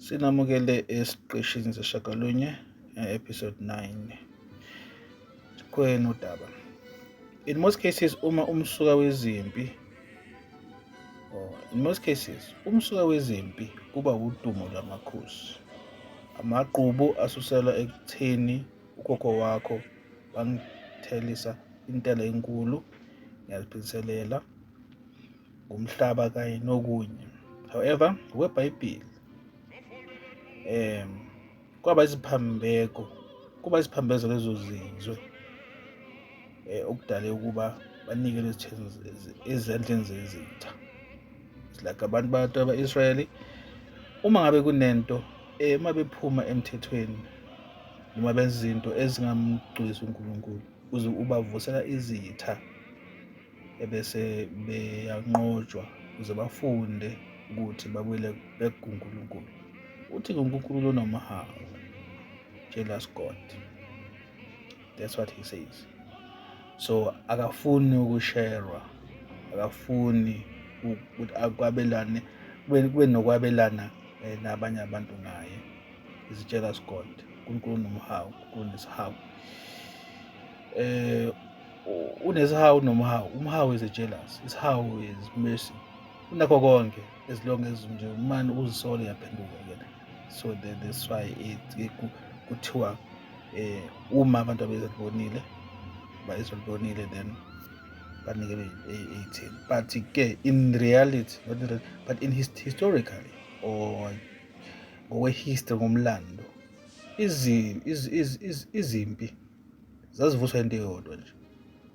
Sinamukele esiqeshini seshagalunye, episode 9. Siqhubeke nodaba. In most cases uma umsuka wezimpi or in most cases umsuka wezimpi kuba udumo lwamakhosi. Amagqubu asuselwa ekutheni ukhokho wakho wangithelisa intela enkulu, ngiyaziphindiselela ngomhlaba kanye nokunye. However, ngokweBhayibheli kwaba iziphambeko, kuba iziphambeko lezo zizwe okudale ukuba banikelwe ezandleni zezitha. It's like abantu ba-Israyeli uma ngabe kunento uma bephuma emthethweni noma benza izinto ezingamgculisi uNkulunkulu, uze ubavusela izitha ebese beyanqotshwa ukuze bafunde ukuthi babuyele back kuNkulunkulu. Uthi uNkulunkulu unomhawu, jealous God. That's what he says. So akafuni ukusherwa, akafuni ukuthi akwabelane, kube nokwabelana nabanye abantu ngaye. Is jealous God. uNkulunkulu unomhawu, uNkulunkulu unesihawu. Unesihawu nomhawu. Umhawu is a jealous, isihawu is mercy. Unakho konke as long as nje umane uzisole uyaphenduka yena. So that's why it kuthiwa uma abantu abezibonile ba-Israel then banikelwe 18. But ke in reality, not in reality, but in historically or ngokwe-history, ngomlando, izimpi zazivuswa into eyodwa nje.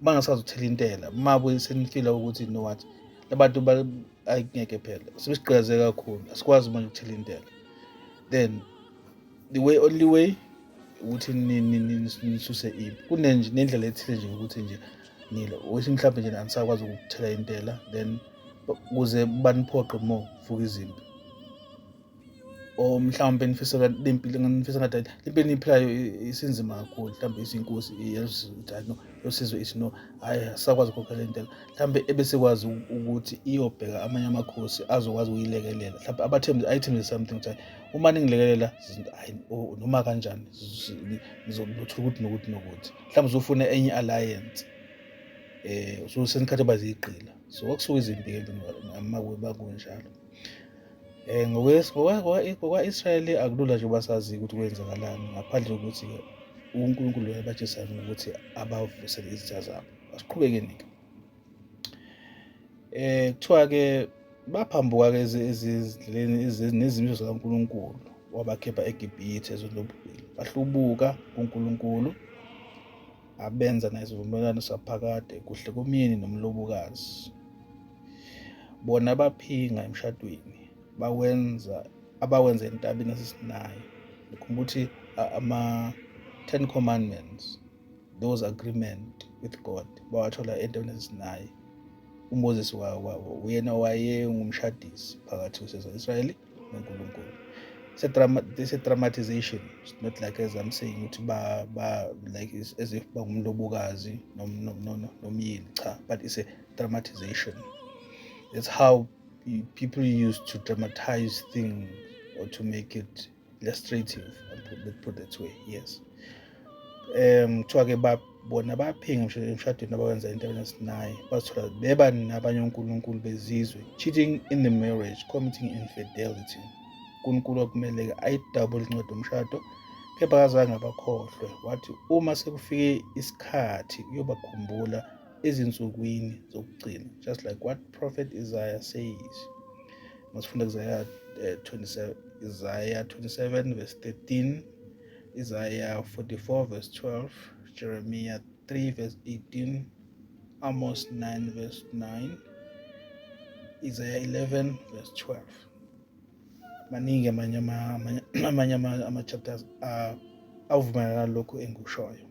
Uma ngasazi ukuthela intela, uma senifila ukuthi you know what, labantu ayingeke phela sebesigqilaze kakhulu, asikwazi manje ukuthela intela, then the way only way ukuthi nisuse impi, kunendlela ethile nje ukuthi nje nile ukuthi mhlawumbe nje anisakwazi ukuthela intela, then ukuze baniphoqe more vuka izimpi, or mhlawumbe nifisa lempilo, nifisa ngathi lempilo eniyiphilayo isinzima kakhulu, mhlawumbe isinkosi ukuthi hayi no, yosizwe ithi no, hhayi asisakwazi ukukhokhela intela, mhlawumbe ebesikwazi ukuthi iyobheka amanye amakhosi azokwazi ukuyilekelela, mhlawumbe abathembise, ayithembise something ukuthi hhayi uma ningilekelela hhayi noma kanjani ngizothola ukuthi nokuthi nokuthi, mhlawumbe uzofuna enye i-alliance, ususenikhathi baziyigqila. So kwakusuka izimpi-ke makunjalo. Ngokwa-Israyeli akulula nje uba sazi ukuthi kwenzakalani ngaphandle kokuthi-ke uNkulunkulu wayebatshisa ngokuthi abavusele izitha zabo. Asiqhubekeni-ke. Kuthiwa-ke baphambuka-ke ezindleleni nezimiso zikaNkulunkulu wabakhipha eGibhithe ezweni lobugqila. Bahlubuka kuNkulunkulu abenza nesivumelwano saphakade kuhle komyeni nomlobokazi. Bona baphinga emshadweni bawenza abawenza entabeni yaseSinayi. Ngikhumbula ukuthi ama-Ten Commandments, those agreement with God, bawathola entabeni yaseSinayi. uMoses uyena owayengumshadisi phakathi kwesizwe noNkulunkulu. It's a dramatization. It's not like as I'm saying ukuthi ba like as if bangumlobokazi nomyeni, cha, but it's a dramatization. It's how people used to dramatize things or to make it illustrative, let's put it that way. Yes. Kuthiwa ke bona baphinga emshadweni abawenza entabeni yaseSinayi, bazithola beba nabanye onkulunkulu bezizwe, cheating in the marriage, committing infidelity. uNkulunkulu kwakumele-ke ayidabule incwadi yomshado, kepha akazange abakhohlwe. Wathi uma sekufike isikhathi uyobakhumbula ezinsukwini zokugcina, just like what Prophet Isaiah says. Masifunda Isaiah 27, Isaiah 27 verse 13, Isaiah 44 verse 12, Jeremiah 3 verse 18, Amos 9 verse 9, Isaiah 11 verse 12. Maningi amanye ama-chapters avumelana nalokhu engikushoyo.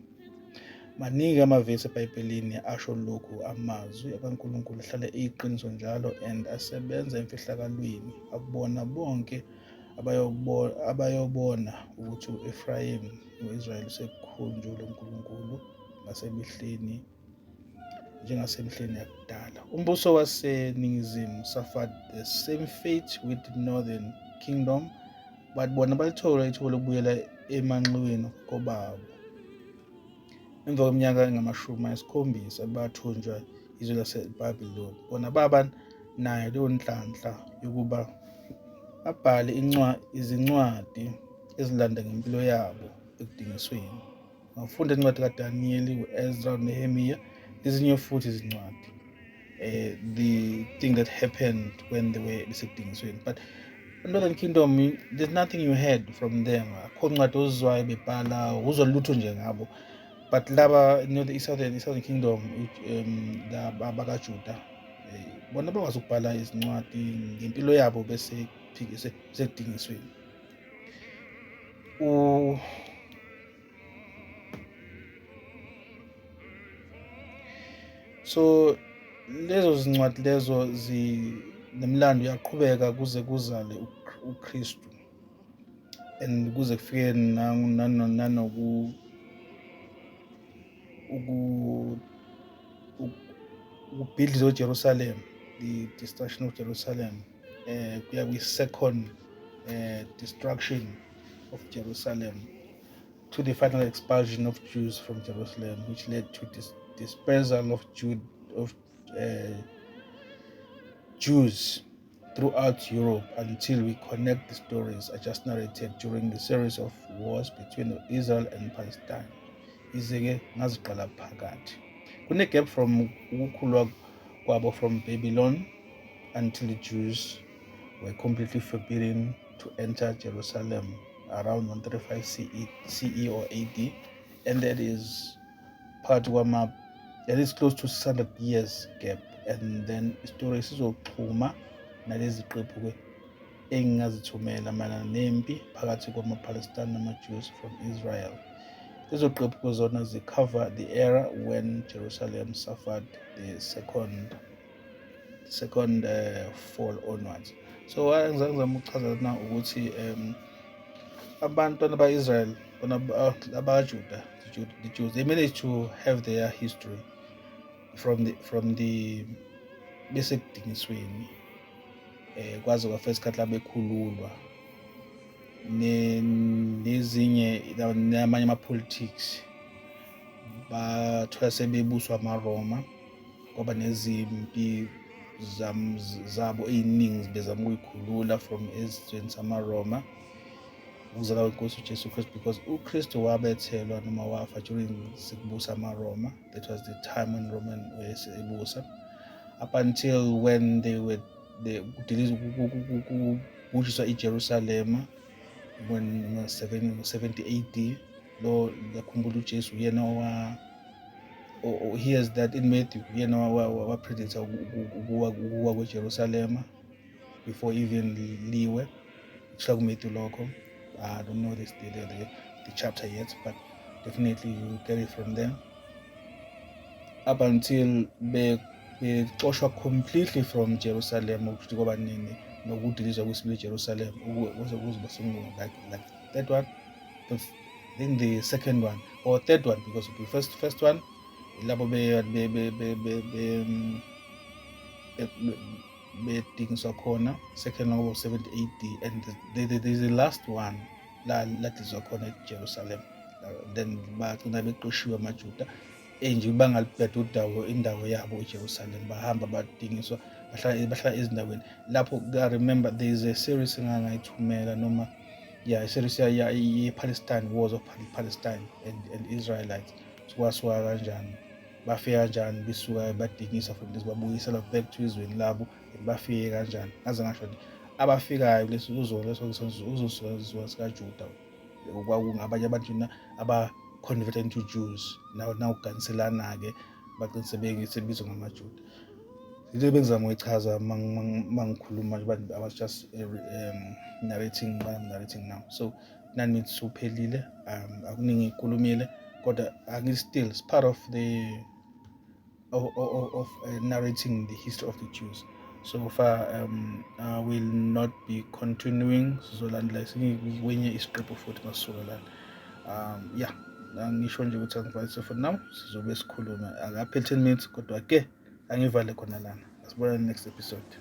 Maningi amavesi eBhayibhelini asho lokhu. Amazwi kaNkulunkulu ahlale eyiqiniso njalo and asebenza emfihlakalweni. Akubona bonke abayobona ukuthi u-Efrayimi no-Israyeli usekhunjulwe uNkulunkulu ngasemihleni njengasemihleni yakudala. Umbuso waseNingizimu suffered the same fate with the Northern Kingdom. But bona balithola ithuba lokubuyela emanxiweni kobabo. Emva kweminyaka engama-70 bathunjwa izwe laseBhabhiloni, bona baba nayo leyo nhlanhla yokuba babhale izincwadi ezilanda ngempilo yabo ekudingisweni. Ngafunda incwadi kaDaniyeli, u-Ezra, uNehemiya, nezinye futhi izincwadi. The thing that happened when they were besekudingisweni. But Northern Kingdom, there's nothing you heard from them. Akho ncwadi ozizwayo bebhala, uzwa lutho nje ngabo. But laba, the Southern Kingdom, laba abakaJuda, bona bakwazi ukubhala izincwadi ngempilo yabo bese sekudingisweni. So lezo zincwadi lezo zinemlando uyaqhubeka kuze kuzale uKristu and kuze kufike nanoku ukubhidlizwa kweJerusalem, the destruction of Jerusalem, kuya kwi-second destruction of Jerusalem to the final expulsion of Jews from Jerusalem, which led to dispersal of Jews throughout Europe until we connect the stories I just narrated during the series of wars between Israel and Palestine. Ize-ke ngaziqala phakathi. Kune-gap from ukukhulwa kwabo from Babylon until the Jews were completely forbidden to enter Jerusalem around 135 CE or AD, and that is part kwama, that is close to 600 years gap. And then story sizoxhuma nalezi qephu ke engingazithumela mayelana nempi phakathi kwama-Palestine nama-Jews from Israel. Lezo qephu zona zi-cover the era when Jerusalem suffered the second fall onwards. So ngizama ukuchaza na ukuthi abantwana ba-Israel, abakaJuda, the Jews, they managed to have their history from the bese kudingisweni, kwaze kwafika isikhathi la bekhululwa nezinye namanye ama-politics, bathola sebebuswa amaRoma, kwaba nezimpi zabo ey'ningi bezama ukuyikhulula from ezizweni samaRoma, ukuzalwa kwenkosi uJesu Kristu, because uKristu wabethelwa noma wafa during sikubusa amaRoma. That was the time when Roman ebusa, up until when they were kubhujiswa iJerusalema when 70 AD. Lo yakhumbula uJesu uyena wa hears that in Matthew, uyena wa-predicta ukuwa kweJerusalema before even liwe. Kusho kuMatthew lokho. I don't know this the chapter yet, but definitely you get it from there. Up until bexoshwa completely from Jerusalem, ukuthi kwaba nini nokudilizwa kwesibili eJerusalem, kuze kuze like that one, then the second one or third one, because the first one labo bedingiswa khona, second one 70 AD, and the last one ladilizwa khona eJerusalem. Then bagcina beqoshiwe amaJuda enje bangalibheda udawo indawo yabo eJerusalem, bahamba badingiswa bahlala ezindaweni lapho. I remember there is a series engangayithumela noma yeah, series ye Palestine, wars of Palestine and Israelites, kwasuka kanjani, bafika kanjani besuka badingiswa from this, babuyisela back to izweni labo, bafike kanjani. Ngaze ngasho nje abafikayo leso uzosuka sikaJuda, kwakungabanye abantu aba converted into Jews now uganiselana-ke bagcina sebebizwa ngamaJuda. Into bengizama ukuyichaza mangikhuluma, but I was just narrating what I'm narrating now. So 9 minutes uphelile, akuningi ngikhulumile, kodwa angi still it's part of the of narrating the history of the Jews. So far I will not be continuing, sizolandela kwenye isiqephu futhi masisuka lana. Yeah, ngisho nje ukuthi angivale for now, sizobe sikhuluma akapheli 10 minutes, kodwa ke angivale khona lana. Asibonane next episode.